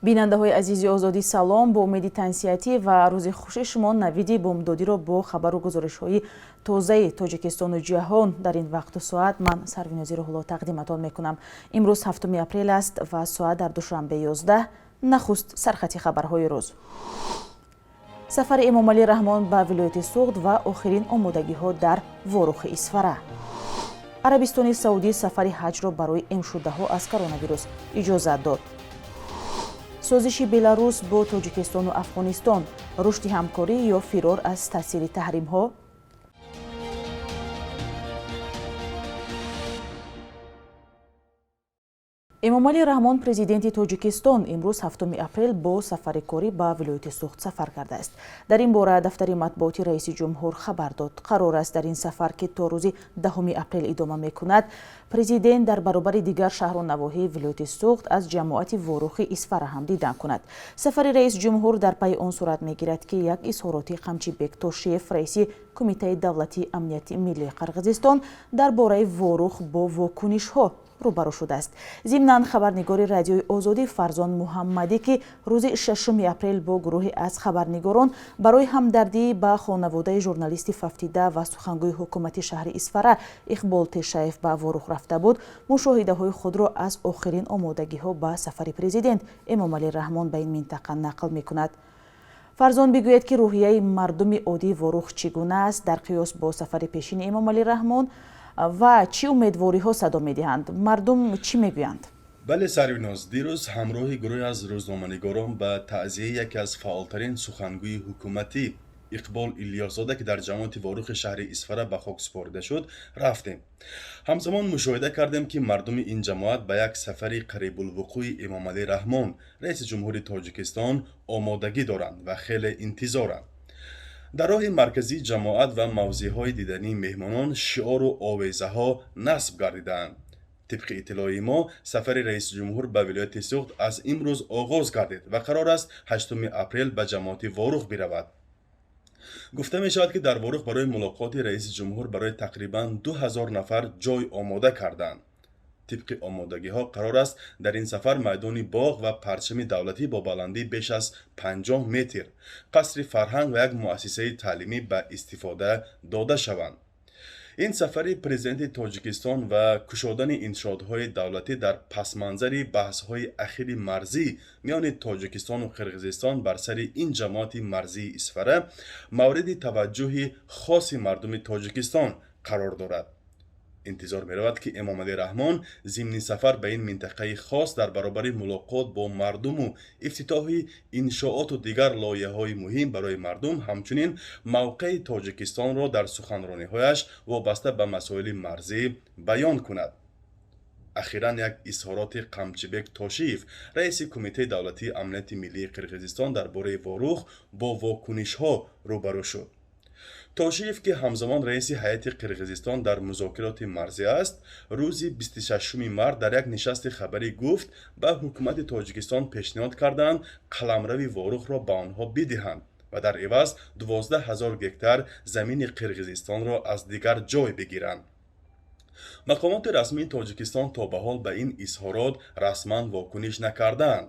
Бинандаҳои азизи Озодӣ, салом. Бо умеди тансиҳатӣ ва рӯзи хуши шумо навиди бомдодиро бо хабару гузоришҳои тозаи тоҷикистону ҷаҳон дар ин вақту соат ман, Сарвинози Рӯҳулло, тақдиматон мекунам. Имрӯз 7 апрел аст ва соат дар Душанбе 11. Нахуст сархати хабарҳои рӯз: сафари Эмомалӣ Раҳмон ба вилояти Суғд ва охирин омодагиҳо дар Ворухи Исфара. Арабистони Саудӣ сафари ҳаҷро барои эмшудаҳо аз коронавирус иҷозат дод. Созиши Беларус бо Тоҷикистону Афғонистон: рушди ҳамкорӣ ё фирор аз таъсири таҳримҳо. Эмомалӣ Раҳмон, президенти Тоҷикистон, имрӯз, 7 апрел, бо сафари корӣ ба вилояти Суғд сафар кардааст. Дар ин бора дафтари матбуоти раиси ҷумҳур хабар дод. Қарор аст, дар ин сафар, ки то рӯзи 10 апрел идома мекунад, президент дар баробари дигар шаҳру навоҳии вилояти Суғд аз ҷамоати Ворухи Исфара ҳам дидан кунад. Сафари раис ҷумҳур дар пайи он сурат мегирад, ки як изҳороти Қамчибек Тошиев, раиси Кумитаи давлатии амнияти миллии Қирғизистон, дар бораи Ворух бо вокунишҳо рӯбарӯ шудааст. Зимнан, хабарнигори Радиои Озодӣ Фарзон Муҳаммадӣ, ки рӯзи 6 апрел бо гурӯҳе аз хабарнигорон барои ҳамдардӣ ба хонаводаи журналисти фавтида ва сухангӯи ҳукумати шаҳри Исфара Иқбол Тешаев ба Ворух рафта буд, мушоҳидаҳои худро аз охирин омодагиҳо ба сафари президент Эмомалӣ Раҳмон ба ин минтақа нақл мекунад. Фарзон бигӯяд, ки рӯҳияи мардуми оддии Ворух чӣ гуна аст дар қиёс бо сафари пешини Эмомалӣ Раҳмон ва чӣ умедвориҳо садо медиҳанд, мардум чӣ мегӯянд? Бале, Сарвиноз, дирӯз ҳамроҳи гурӯҳе аз рӯзноманигорон ба таъзияи яке аз фаъолтарин сухангӯи ҳукуматӣ Иқбол Илёсзода, ки дар ҷамоати Ворухи шаҳри Исфара ба хок супорида шуд, рафтем. Ҳамзамон мушоҳида кардем, ки мардуми ин ҷамоат ба як сафари қарибулвуқӯи Эмомалӣ Раҳмон, раиси ҷумҳури Тоҷикистон, омодагӣ доранд ва хеле интизоранд. Дар роҳи марказии ҷамоат ва мавзеъҳои дидании меҳмонон шиору овезаҳо насб гардидаанд. Тибқи иттилои мо, сафари раиси ҷумҳур ба вилояти Суғд аз имрӯз оғоз гардид ва қарор аст 8 апрел ба ҷамоати Ворух биравад. Гуфта мешавад, ки дар Ворух барои мулоқоти раиси ҷумҳур барои тақрибан 2000 нафар ҷой омода карданд. Тибқи омодагиҳо, қарор аст дар ин сафар майдони боғ ва парчами давлатӣ бо баландии беш аз 50 метр, қасри фарҳанг ва як муассисаи таълимӣ ба истифода дода шаванд. Ин сафари президенти Тоҷикистон ва кушодани иншоотҳои давлатӣ дар пасманзари баҳсҳои ахири марзӣ миёни Тоҷикистону Қирғизистон бар сари ин ҷамоати марзии Исфара мавриди таваҷҷӯҳи хоси мардуми Тоҷикистон қарор дорад. Интизор меравад, ки Эмомалӣ Раҳмон зимни сафар ба ин минтақаи хос дар баробари мулоқот бо мардуму ифтитоҳи иншооту дигар лоиҳаҳои муҳим барои мардум, ҳамчунин мавқеи Тоҷикистонро дар суханрониҳояш вобаста ба масоили марзӣ баён кунад. Ахиран як изҳороти Қамчибек Тошиев, раиси Кумитаи давлатии амнияти миллии Қирғизистон, дар бораи Ворух бо вокунишҳо рӯбарӯ шуд. Тошиев, ки ҳамзамон раиси ҳайати Қирғизистон дар музокироти марзӣ аст, рӯзи 26 март дар як нишасти хабарӣ гуфт, ба ҳукумати Тоҷикистон пешниҳод карданд қаламрави Ворухро ба онҳо бидиҳанд ва дар иваз 12 000 гектар замини Қирғизистонро аз дигар ҷой бигиранд. Мақомоти расмии Тоҷикистон то ба ҳол ба ин изҳорот расман вокуниш накардаанд,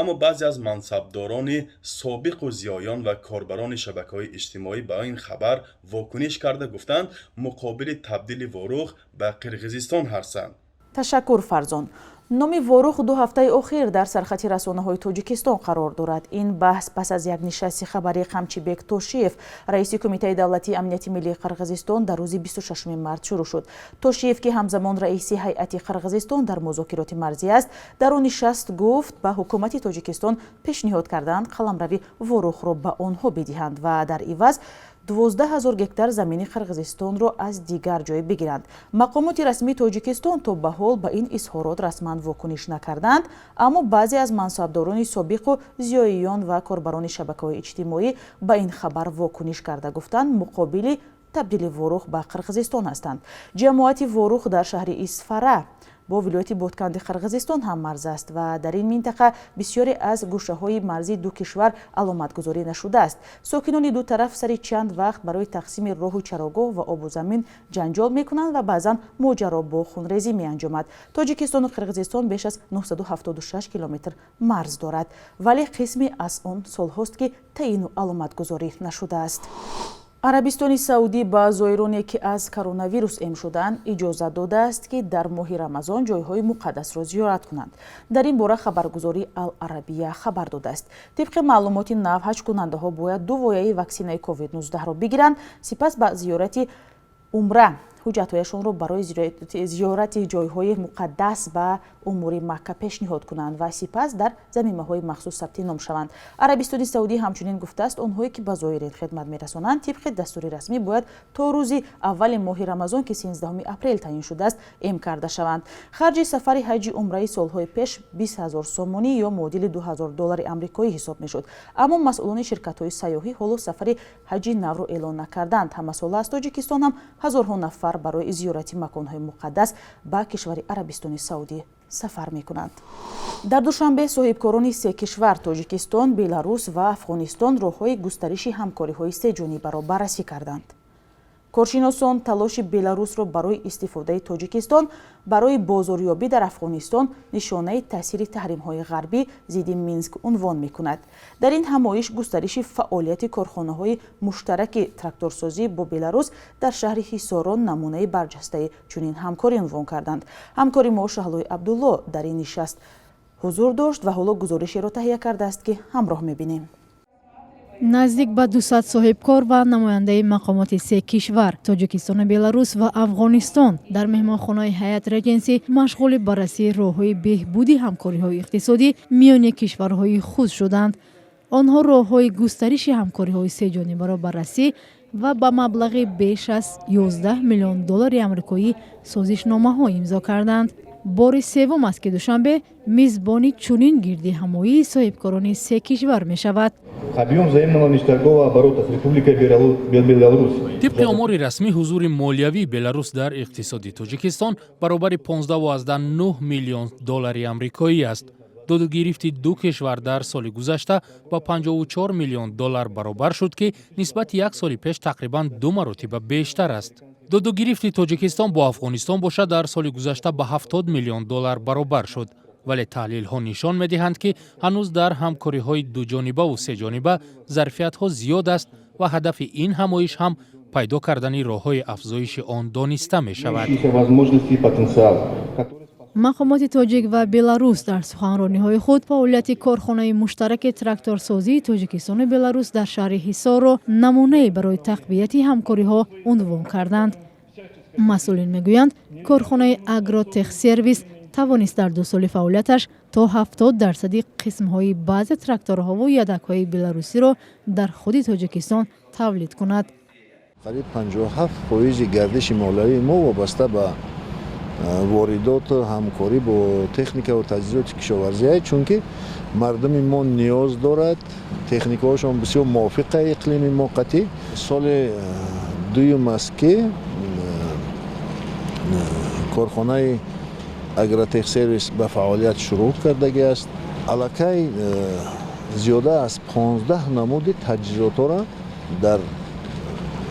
аммо баъзе аз мансабдорони собиқу зиёён ва корбарони шабакаҳои иҷтимоӣ ба ин хабар вокуниш карда гуфтанд, муқобили табдили Ворух ба Қирғизистон ҳастанд. Ташаккур, Фарзон. Номи Ворух 2 ҳафтаи охир дар сархати расонаҳои Тоҷикистон қарор дорад. Ин баҳс пас аз як нишасти хабарии Қамчибек Тошиев, раиси Кумитаи давлатии амнияти миллии Қирғизистон, дар рӯзи 26 март шурӯъ шуд. Тошиев, ки ҳамзамон раиси ҳайати Қирғизистон дар музокироти марзӣ аст, дар он нишаст гуфт, ба ҳукумати Тоҷикистон пешниҳод карданд қаламрави Ворухро ба онҳо бидиҳанд ва дар иваз 12 000 гектар замини Қирғизистонро аз дигар ҷой бигиранд. Мақомоти расмии Тоҷикистон то ба ҳол ба ин изҳорот расман вокуниш накарданд, аммо баъзе аз мансабдорони собиқу зиёиён ва корбарони шабакаҳои иҷтимоӣ ба ин хабар вокуниш карда гуфтанд, муқобили табдили Ворух ба Қирғизистон ҳастанд. Ҷамоати Ворух дар шаҳри Исфара Бо вилояти Ботканди Қирғизистон ҳам марз аст ва дар ин минтақа бисёре аз гӯшаҳои марзии ду кишвар аломатгузорӣ нашудааст. Сокинони ду тараф сари чанд вақт барои тақсими роҳу чарогоҳ ва обу замин ҷанҷол мекунанд ва баъзан моҷаро бо хунрезӣ меанҷомад. Тоҷикистону Қирғизистон беш аз 976 километр марз дорад, вале қисме аз он солҳост, ки таъину аломатгузорӣ нашудааст. Арабистони Саудӣ ба зоироне, ки аз коронавирус эм шудаанд, иҷозат додааст, ки дар моҳи Рамазон ҷойҳои муқаддасро зиёрат кунанд. Дар ин бора хабаргузории Ал Арабия хабар додааст. Тибқи маълумоти нав, ҳаҷкунандаҳо бояд ду вояи ваксинаи COVID-19-ро бигиранд, сипас ба зиёрати умра ҳуҷҷатҳояшонро барои зиёрати ҷойҳои муқаддас ба умури Макка пешниҳод кунанд ва сипас дар замимаҳои махсус сабти ном шаванд. Арабистони Саудӣ ҳамчунин гуфтааст, онҳое, ки ба зоирин хидмат мерасонанд, тибқи дастури расмӣ бояд то рӯзи аввали моҳи Рамазон, ки 13 апрел таъин шудааст, эм карда шаванд. Харҷи сафари ҳаҷи умраи солҳои пеш 20 ҳазор сомонӣ ё муодили 2 ҳазор доллари амрикоӣ ҳисоб мешуд. Аммо масъулони ширкатҳои сайёҳӣ ҳоло сафари ҳаҷи навро эълон накарданд. Ҳамасола аз Тоҷикистон ҳам ҳазорҳо нафар барои зиёрати маконҳои муқаддас ба кишвари Арабистони Саудӣ сафар мекунанд. Дар Душанбе соҳибкорони се кишвар, Тоҷикистон, Беларус ва Афғонистон, роҳҳои густариши ҳамкориҳои сеҷонибаро баррасӣ карданд. Коршиносон талоши Беларусро барои истифодаи Тоҷикистон барои бозорёбӣ дар Афғонистон нишонаи таъсири таҳримҳои ғарбӣ зидди Минск унвон мекунад. Дар ин ҳамоиш густариши фаъолияти корхонаҳои муштараки тракторсозӣ бо Беларус дар шаҳри Ҳисорон намунаи барҷастаи чунин ҳамкорӣ унвон карданд. Ҳамкори мо Шаҳлои Абдулло дар ин нишаст ҳузур дошт ва ҳоло гузоришеро таҳия кардааст, ки ҳамроҳ мебинем. Наздик ба 200 соҳибкор ва намояндаи мақомоти се кишвар, Тоҷикистону Беларус ва Афғонистон, дар меҳмонхонаи Ҳаят Реҷенси машғули баррасии роҳҳои беҳбуди ҳамкориҳои иқтисодӣ миёни кишварҳои худ шуданд. Онҳо роҳҳои густариши ҳамкориҳои сеҷонибаро баррасӣ ва ба маблағи беш аз 11 миллион доллари амрикоӣ созишномаҳо имзо карданд. Бори севум аст, ки Душанбе мизбони чунин гирдиҳамоии соҳибкорони се кишвар мешавад. Объем взаимного внешнеторгового оборота с Республикой Беларусь. Тибқи омори расмӣ, ҳузури молиявии Беларус дар иқтисоди Тоҷикистон баробари 15,9 миллион доллари амрикоӣ аст. Додугирифти ду кишвар дар соли гузашта ба 54 миллион доллар баробар шуд, ки нисбати як соли пеш тақрибан ду маротиба бештар аст. Додугирифти Тоҷикистон бо Афғонистон бошад, дар соли гузашта ба 70 миллион доллар баробар шуд. Вале таҳлилҳо нишон медиҳанд, ки ҳанӯз дар ҳамкориҳои дуҷонибаву сеҷониба зарфиятҳо зиёд аст ва ҳадафи ин ҳамоиш ҳам пайдо кардани роҳҳои афзоиши он дониста мешавад. Мақомоти тоҷик ва беларус дар суханрониҳои худ фаъолияти корхонаи муштараки тракторсозии Тоҷикистону Беларус дар шаҳри Ҳисорро намунае барои тақвияти ҳамкориҳо унвон карданд. Масъулин мегӯянд, корхонаи Агротехсервис тавонист дар 2 соли фаъолияташ то 70 дарсади қисмҳои баъзе тракторҳову ядакҳои беларусиро дар худи Тоҷикистон тавлид кунад. Қариб 57 фоизи гардиши молиявии мо вобаста ба воридоту ҳамкорӣ бо техникаву таҷҳизоти кишоварзия, чунки мардуми мо ниёз дорад, техникаҳошон бисёр мувофиқа иқлими мо қатъи. Соли дуюм аст, ки корхонаи Агротехсервис ба фаъолият шурӯъ кардагӣ аст. Аллакай зиёда аз 15 намуди таҷҳизотҳоро дар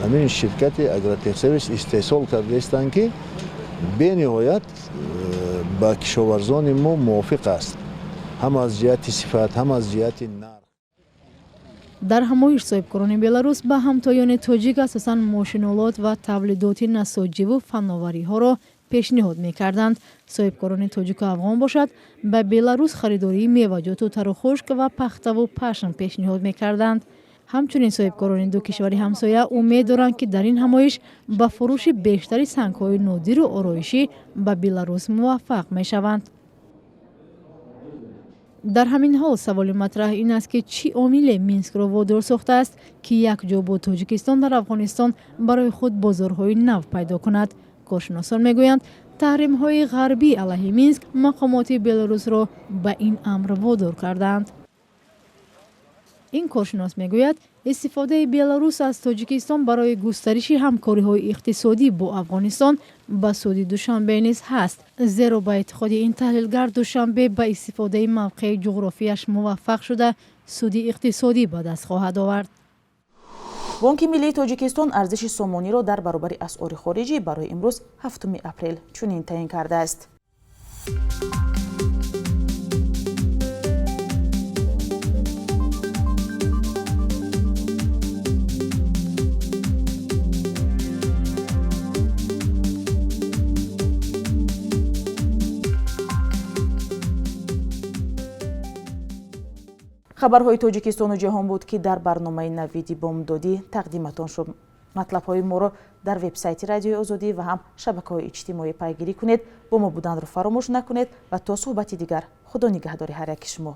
ҳамин ширкати Агротехсервис истеҳсол кардаистанд, ки бениҳоят ба кишоварзони мо мувофиқ аст, ҳам аз ҷиҳати сифат, ҳам аз ҷиҳати нарх. Дар ҳамоиш соҳибкорони беларус ба ҳамтоёни тоҷик асосан мошинолот ва тавлидоти насоҷиву фановариҳоро пешниҳод мекарданд. Соҳибкорони тоҷику афғон бошад, ба Беларус харидории меваҷоту тару хушк ва пахтаву пашм пешниҳод мекарданд. Ҳамчунин соҳибкорони ду кишвари ҳамсоя умед доранд, ки дар ин ҳамоиш ба фурӯши бештари сангҳои нодиру ороишӣ ба Беларус муваффақ мешаванд. Дар ҳамин ҳол саволи матраҳ ин аст, ки чӣ омиле Минскро водор сохтааст, ки якҷо бо Тоҷикистон дар Афғонистон барои худ бозорҳои нав пайдо кунад? Коршиносон мегӯянд, таҳримҳои ғарбӣ алайҳи Минск мақомоти Беларусро ба ин амр водор кардаанд. Ин коршинос мегӯяд, истифодаи Беларус аз Тоҷикистон барои густариши ҳамкориҳои иқтисодӣ бо Афғонистон ба суди Душанбе низ ҳаст, зеро ба эътиқоди ин таҳлилгар, Душанбе ба истифодаи мавқеи ҷуғрофияш муваффақ шуда, суди иқтисодӣ ба даст хоҳад овард. Бонки миллии Тоҷикистон арзиши сомониро дар баробари асъори хориҷӣ барои имрӯз, 7 апрел, чунин таъин кардааст. Хабарҳои Тоҷикистону ҷаҳон буд, ки дар барномаи «Навиди бомдодӣ» тақдиматон шуд. Матлабҳои моро дар вебсайти Радиои Озодӣ ва ҳам шабакаҳои иҷтимоӣ пайгирӣ кунед. Бо мо буданро фаромӯш накунед ва то суҳбати дигар, Худо нигаҳдори ҳар яки шумо.